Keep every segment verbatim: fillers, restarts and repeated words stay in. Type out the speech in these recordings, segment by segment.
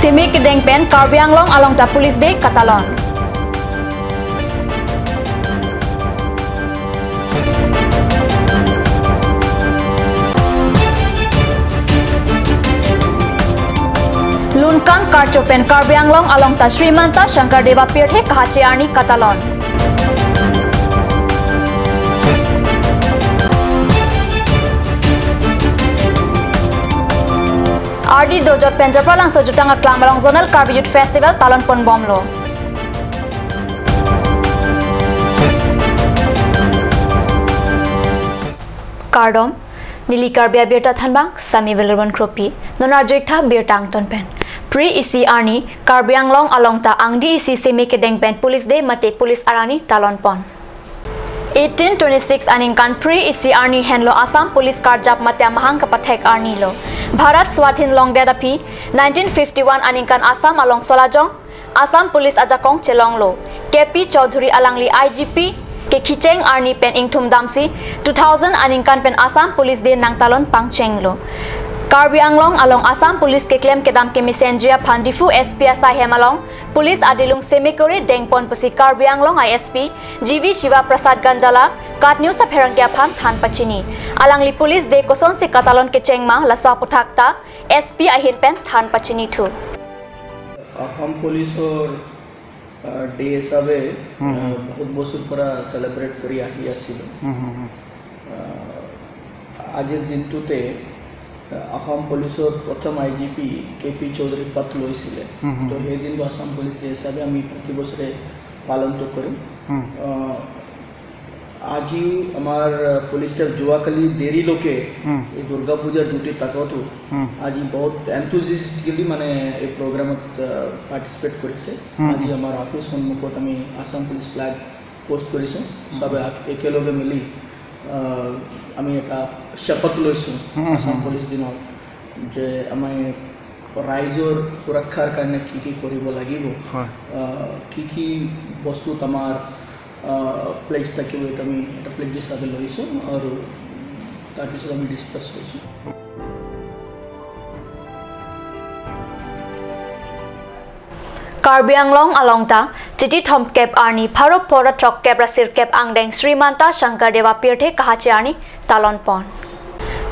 Seme kedeng pen Karbi Anglong along ta Police Day katalon. Lun kan karcho pen Karbi Anglong along ta Shrimanta Shankar Deva pirthe kahache arni katalon. Ardi dojot pen Japralangso Jutang Aklam along Zonal Karbi Youth Festival talon pon bomlo. Kardom, neli Karbi Abirta thanbang, Sami Wilirwan Kropi. Non arjuik tha birta angton pen. Phre isi arni, Karbi Anglong along ta angdi isi seme kedeng pen Police Day mate police arni talon pon. Eighteen twenty-six aningkan phre isi arni henlo Assam Police karjap mate amahang kapathek arni lo. Bharat swadhin longdet aphi nineteen fifty-one aningkan Assam along solajong Assam Police ajakong chelonglo. K P Chaudhary alangli I G P kekicheng arni pen ingthum damsi two thousand aningkan pen Assam Police Day nangtalon pangchenglo. Karbi Anglong along Assam Police keklem kedam kemesenji aphan Diphu S P asai hem along Police adilung seme kore dengpon pusi Karbi Anglong I S P G V Shiva Prasad Ganjala KAT News apherangke aphan than pachini. Alangli Police Day kosonsi katalon kecheng ma laso aputhak ta S P ahin pen than pachini thu. অসম পুলিচৰ, আহ, ডে হিচাপে, হুম, হুম। আহ, বহুত বছৰ পৰা চেলিব্ৰেট কৰি আহি আছিলোঁ। হুম, হুম, হুম। আহ, আজিৰ দিনটোতে, আহ, অসম পুলিচৰ প্ৰথম I G P K P Choudhury পদ লৈছিলে। হুম, হুম। তো সেই দিনটো আছাম পুলিচ ডে হিচাপে আমি প্ৰতি বছৰে পালনটো কৰিম। হুম। আহ, আজিও আমাৰ, আহ, পুলিচ ষ্টাফ যোৱাকালি দেৰিলৈকে হুম। এই দুৰ্গা পূজাৰ ডিউটিত থাকোঁতো হুম। আজি বহুত এনথুজিয়াষ্টিকেলি মানে এই প্ৰগ্ৰামত, আহ, পাৰ্টিচিপেট কৰিছে। হুম, আজি হুম। আমাৰ অফিচ সন্মুখত আমি আছাম পুলিচ ফ্লেগ পোষ্ট কৰিছোঁ। হুম। চবে আক-, একেলগে মিলি, আহ, আমি এটা শপত লৈছোঁ হুম, হুম, আছাম হুম। পুলিচ দিনত যে আমি ৰাইজৰ সুৰক্ষাৰ কাৰণে কি কি কৰিব লাগিব, হয়। আহ, কি কি বস্তুত আমাৰ, আহ, প্লেজ থাকিব, এইটো আমি এটা প্লেজ হিচাপে লৈছোঁ আৰু তাৰপিছত আমি ডিছপাৰ্চ কৰিছোঁ। Karbi Anglong along ta Chiti thomkep arni pharo pharo throkkep ra sirkep angdeng Shrimanta Shankar Deva pirthe kahache arni talon pon.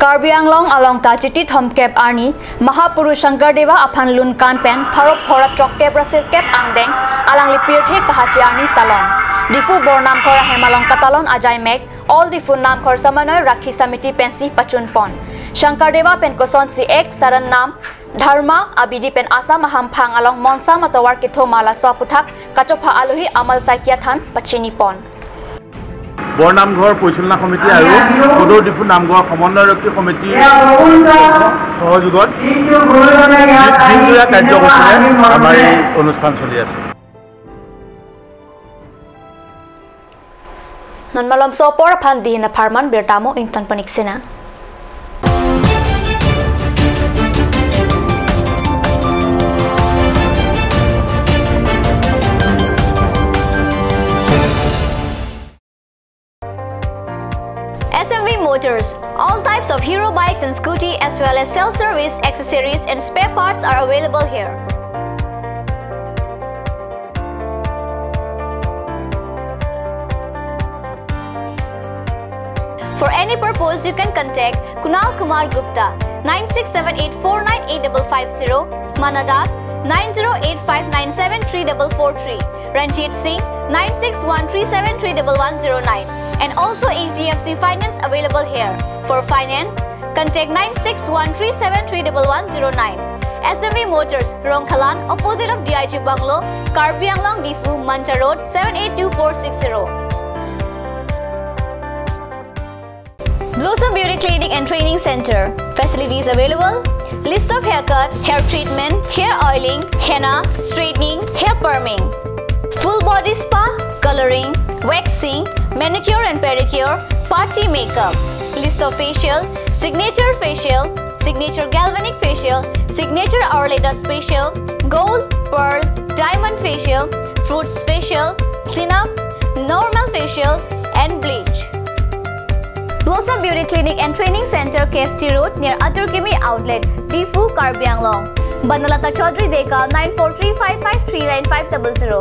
Karbi Anglong along ta Chiti thomkep arni Mahapurush Shankar Deva aphan lun kan pen pharo pharo throkkep ra sirkep angdeng alangli pirthe kahache arni talon. Diphu Bornamghor ahem along katalon ajai mek All Diphu Namghor Samanoi Rakhi Samiti pensi pachun pon. Shankar Deva pen kosonsi ek saran nam dharma abidi pen Assam ahamphang along monsam atovar kethoma laso aputhak kachopha alohi Amal Saikia than pachini pon. বৰনামঘৰ পৰিচালনা সমিতি আৰু সদৌ ডিফু নামঘৰ সমন্বয়ৰক্ষী সমিতিৰ সহযোগত দিনজোৰা কাৰ্যসূচীৰে আমাৰ এই অনুষ্ঠান চলি আছে। Non malomso apor aphan dina pharman birta mo ington panik sena. S M V Motors, all types of Hero bikes and scooty as well as self-service accessories and spare parts are available here. For any purpose, you can contact Kunal Kumar Gupta, nine six seven eight four nine eight double five zero, Mana Das, nine zero eight five nine seven three double four three, Ranjit Singh, nine six one three seven three double one zero nine, and also H D F C Finance available here. For finance, contact nine six one three seven three double one zero nine. S M V Motors, Rongkhalan, opposite of D I G Bungalow, Karbi Anglong, Diphu, Mancha Road, seven eight two four six zero. Blossom Beauty Clinic and Training Center. Facilities available: list of haircut, hair treatment, hair oiling, henna, straightening, hair perming, full body spa, coloring, waxing, manicure and pedicure, party makeup, list of facial, signature facial, signature galvanic facial, signature Ayurveda facial, gold, pearl, diamond facial, fruits facial, cleanup, normal facial, and bleach. Blossom Beauty Clinic and Training Center, K S T Road, near Atur Kimi Outlet, Diphu, Karbi Anglong. Banalata Chaudhary Deka, nine four three five five three nine five double zero.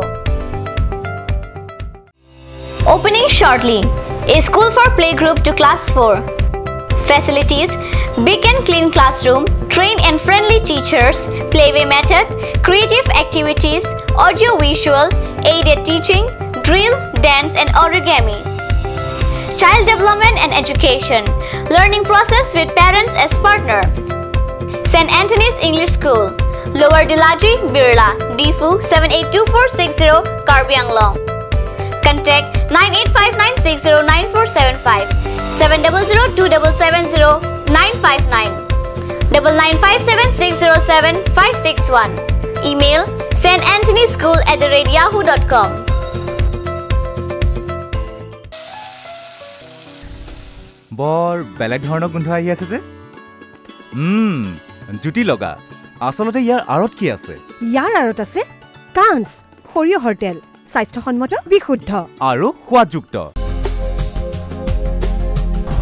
Opening shortly. A school for playgroup to class four. Facilities: big and clean classroom, trained and friendly teachers, playway method, creative activities, audio visual, aided teaching, drill, dance and origami. Child development and education. Learning process with parents as partner. Saint Anthony's English School, Lower Dilaji, Birla, Diphu, seven eight two four six zero, Karbi Anglong. Contact nine eight five nine six zero nine four seven five, seven double zero two double seven zero nine five nine, double nine five seven six zero seven five six one. Email: saint anthony school at the rate yahoo dot com. বৰ বেলেগ ধৰণৰ গোন্ধ আহি আছে যে। উম, জুতি লগা। আচলতে ইয়াৰ আঁৰত কি আছে? ইয়াৰ আঁৰত আছে কাঞ্চ, সৰিয়হৰ তেল, স্বাস্থ্যসন্মত, বিশুদ্ধ। আৰু সোৱাদযুক্ত।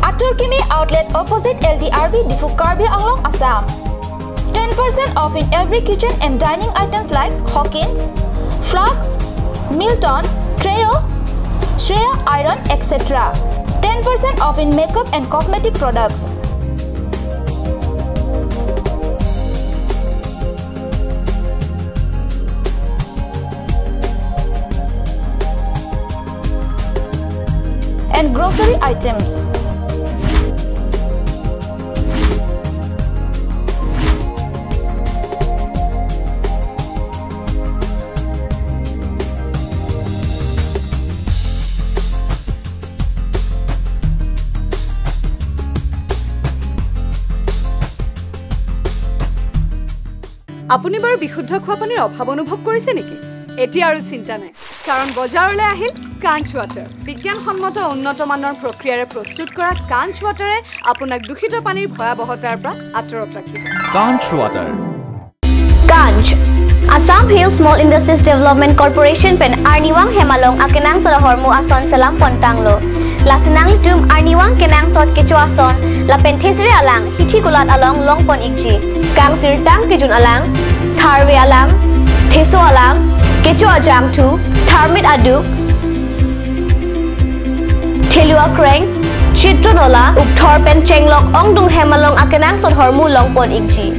Atur Kimi Outlet, opposite L D R B, Diphu, Karbi Anglong, Assam. Ten percent off in every kitchen and dining items like Hawkins, Flask, Milton, Trio, Shreya Iron, et cetera. Ten percent off in makeup and cosmetic products. And grocery items. আপুনি বাৰু বিশুদ্ধ খোৱা পানীৰ অভাৱ অনুভৱ কৰিছে নেকি? এতিয়া আৰু চিন্তা নাই, কাৰণ বজাৰলৈ আহিল কাঞ্চ ৱাটাৰ। বিজ্ঞানসন্মত উন্নত মানৰ প্ৰক্ৰিয়াৰে প্ৰস্তুত কৰা কাঞ্চ ৱাটাৰে আপোনাক দূষিত পানীৰ ভয়াৱহতাৰ পৰা আঁতৰত ৰাখিব। কাঞ্চ water. Kanch, Assam Hill Small Industries Development Corporation pen Arnivang hem along akenangsot ahormu ason selam pon tanglo. Lasi nanglitum Arnivang kenangsot kecho ason lapen thesere alang hithi kulat along long pon ikji. Kangsirtang kejun alang, tharve alang, theso alang, kecho ajangthu, tharmit aduk, thelu akreng, chitro nola, ukthor pen chenglok ongdung hem along akenangsot ahormu long pon ikji.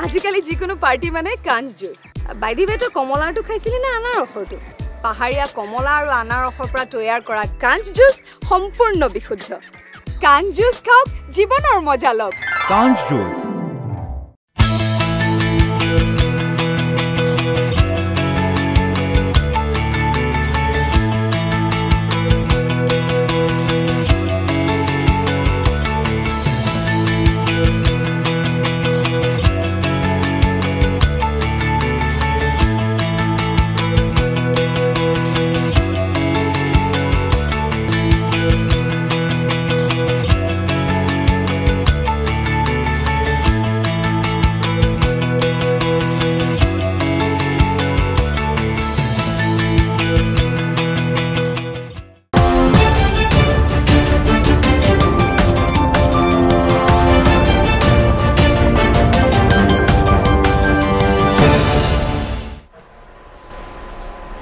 আজিকালি যিকোনো পাৰ্টি মানে কাঞ্চ juice. By the ৱে, তই কমলাৰটো খাইছিলি নে আনাৰসৰটো? পাহাৰীয়া কমলা আৰু আনাৰসৰ পৰা তৈয়াৰ কৰা কাঞ্চ জুচ সম্পূৰ্ণ বিশুদ্ধ। কাঞ্চ জুচ খাওক, জীৱনৰ মজা লওক। কাঞ্চ juice.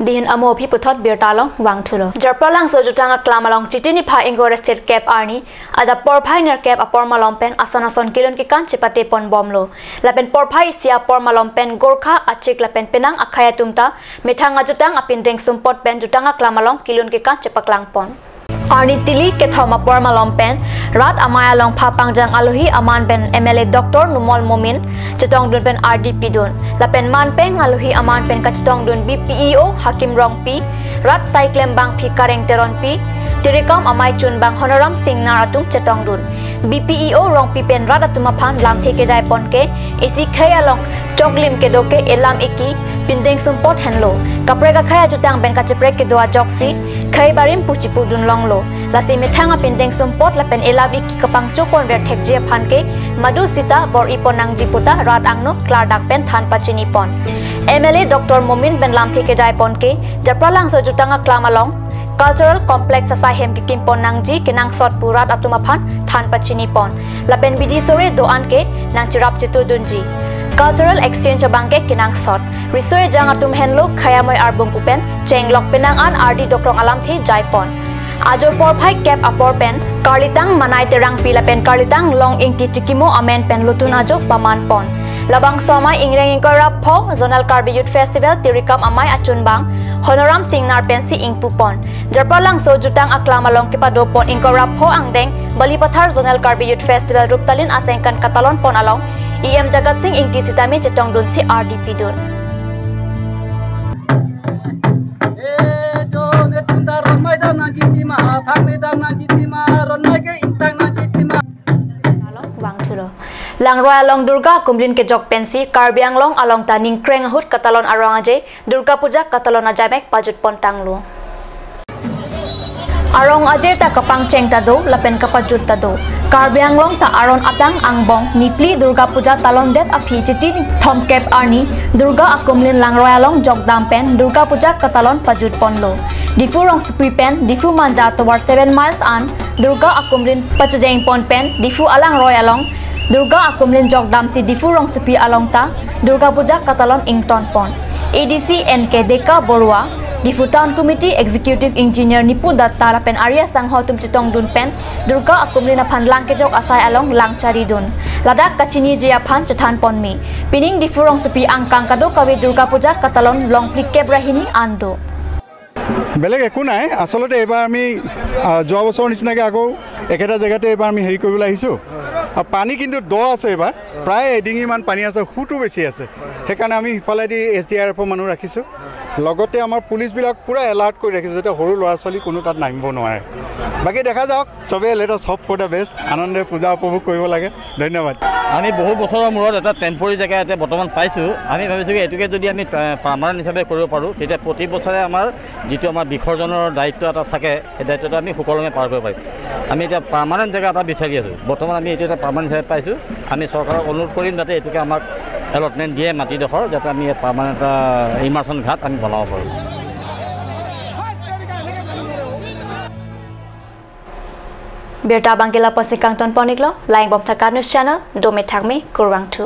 Dihin amo aphi puthot birta along vangthulo. Japralangso jutang aklam along Chiti niphai ingkoi ra sirkep arni adap porphai nerkep apor malom pen ason ason kilun kekan chepate pon bomlo. Lapen porphai isi apor malom pen Gorkha, Achik lapen penang akhei atum ta methang ajutang apindeng sumpot pen jutang aklam along kilun kekan chepaklang pon. Arni tili kethom apor malom pen rat amei along pha pangjang alohi aman pen M L A Doctor Numal Momin chetongdun pen ardi pidun. Lapen man peng alohi aman pen kachetongdun B P E O Hakim Rongpi, rat saiklem bangphi Kareng Teronpi, tirikam amei chunbang Honoram Singnar atum chetongdun. B P E O Rongpi pen rat atum aphan lamthe kejai pon ke isi khei along choklim kedo ke elam eki pindeng sumpot henlo. Kaprek akhei ajutang pen kacheprek kedo ajoksi khei barim pu chipudun longlo. Lasi methang apindeng sumpot lapen elam eki kapangcho pon ver thekji aphan ke madu sita bor-i pon nangji puta rat angno klardak pen than pachini pon. M L A Doctor Momin pen lamthe kejai pon ke Japralangso jutang aklam along Cultural Complex asai hem kekim pon nangji kenangsot pu rat atum aphan than pachini pon. Lapen bidi sore do-an ke nangcherap chetudunji. Cultural exchange abangke kenangsot. Riso ejang atum henlo khei amoi arbung pu pen chenglok penang an ardi dokrong alamthe jaipon. Ajo porphai kep apor pen Karlitang Manai Terangpi lapen Karlitang Long Ingti Tikimo amen pen lutun ajo pamanpon. Labangso amei ingreng ingkoi ra pho Zonal Karbi Youth Festival tirikam amei achunbang Honoram Singnar pensi ingpupon. Jarpalangso jutang aklam along kepadopon ingkoi ra pho angdeng Balipathar Zonal Karbi Youth Festival ruptalin asengkan katalonpon along E M Jagat Sing Ingti sitame chetongdunsi ardi pidun. Eh, jo, ne tunda ron mai dam nang jiti ma, phang ne dam nang jiti ma, ron mai ke ingtang nang jiti ma. Along vangthulo. Langroi along Durga akumlin kejok pensi Karbi Anglong along ta ningkreng ahut katalon arong aje Durga Puja katalon ajamek pajutpon tanglo. Arong aje ta kapangcheng ta do, lapen kapajut ta do. Karbi Anglong ta aron atang angbong niphli Durga Puja talondet aphi Chiti thomkep arni Durga akumlin Langroi along jokdam pen Durga Puja katalon pajutponlo. Diphu rongsopi pen Diphu Manja tovar seven miles an Durga akumlin pachejengpon pen Diphu alangroi along Durga akumlin jokdamsi Diphu rongsopi along ta Durga Puja katalon ingtonpon. A D C N K Deka Borua, Diphu Town Committee Executive Engineer Nipu Datta lapen ari asangho atum chetongdun pen Durga akumlin aphan lang kejok asai along lang charidun. Ladak kachiniji aphan chethanpon me. Pining Diphu rongsopi angkang kadokave Durga Puja katalon long phlikep ra hini an do. বেলেগ একো নাই। আচলতে এইবাৰ আমি, আহ, যোৱা বছৰৰ নিচিনাকৈ আকৌ একেটা জেগাতে এইবাৰ আমি হেৰি কৰিবলৈ আহিছোঁ। আৰু পানী কিন্তু দ আছে এইবাৰ, প্ৰায় এডিঙিমান পানী আছে, সোঁতো বেছি আছে। সেইকাৰণে আমি সিফালেদি এছ ডি আৰ এফৰ মানুহ ৰাখিছোঁ, লগতে আমাৰ পুলিচবিলাক পূৰা এলাৰ্ট কৰি ৰাখিছোঁ, যাতে সৰু ল'ৰা ছোৱালী কোনো তাত নামিব নোৱাৰে। বাকী দেখা যাওক, চবেই let us hope for the best, আনন্দে পূজা উপভোগ কৰিব লাগে। ধন্যবাদ। আমি বহু বছৰৰ মূৰত এটা টেম্পৰেৰী জেগা ইয়াতে বৰ্তমান পাইছোঁ। আমি ভাবিছোঁ কি এইটোকে যদি আমি, আহ, পাৰ্মানেণ্ট হিচাপে কৰিব পাৰোঁ, তেতিয়া প্ৰতি বছৰে আমাৰ যিটো আমাৰ বিসৰ্জনৰ দায়িত্ব এটা থাকে, সেই দায়িত্বটো আমি সুকলমে পাৰ কৰিব পাৰিম। আমি এতিয়া পাৰ্মানেণ্ট জেগা এটা বিচাৰি আছোঁ। বৰ্তমান আমি এইটো এটা পাৰ্মানেণ্ট হিচাপে পাইছোঁ। আমি চৰকাৰক অনুৰোধ কৰিম যাতে এইটোকে আমাক এলটমেণ্ট দিয়ে মাটিডোখৰ, যাতে আমি ইয়াত পাৰ্মানেণ্ট এটা ইমাৰ্চন ঘাট আমি বনাব পাৰোঁ। Birta abangke lapusi kangtonpon-iklo, laingbom thakar news channel, dome thakme, kurvangthu.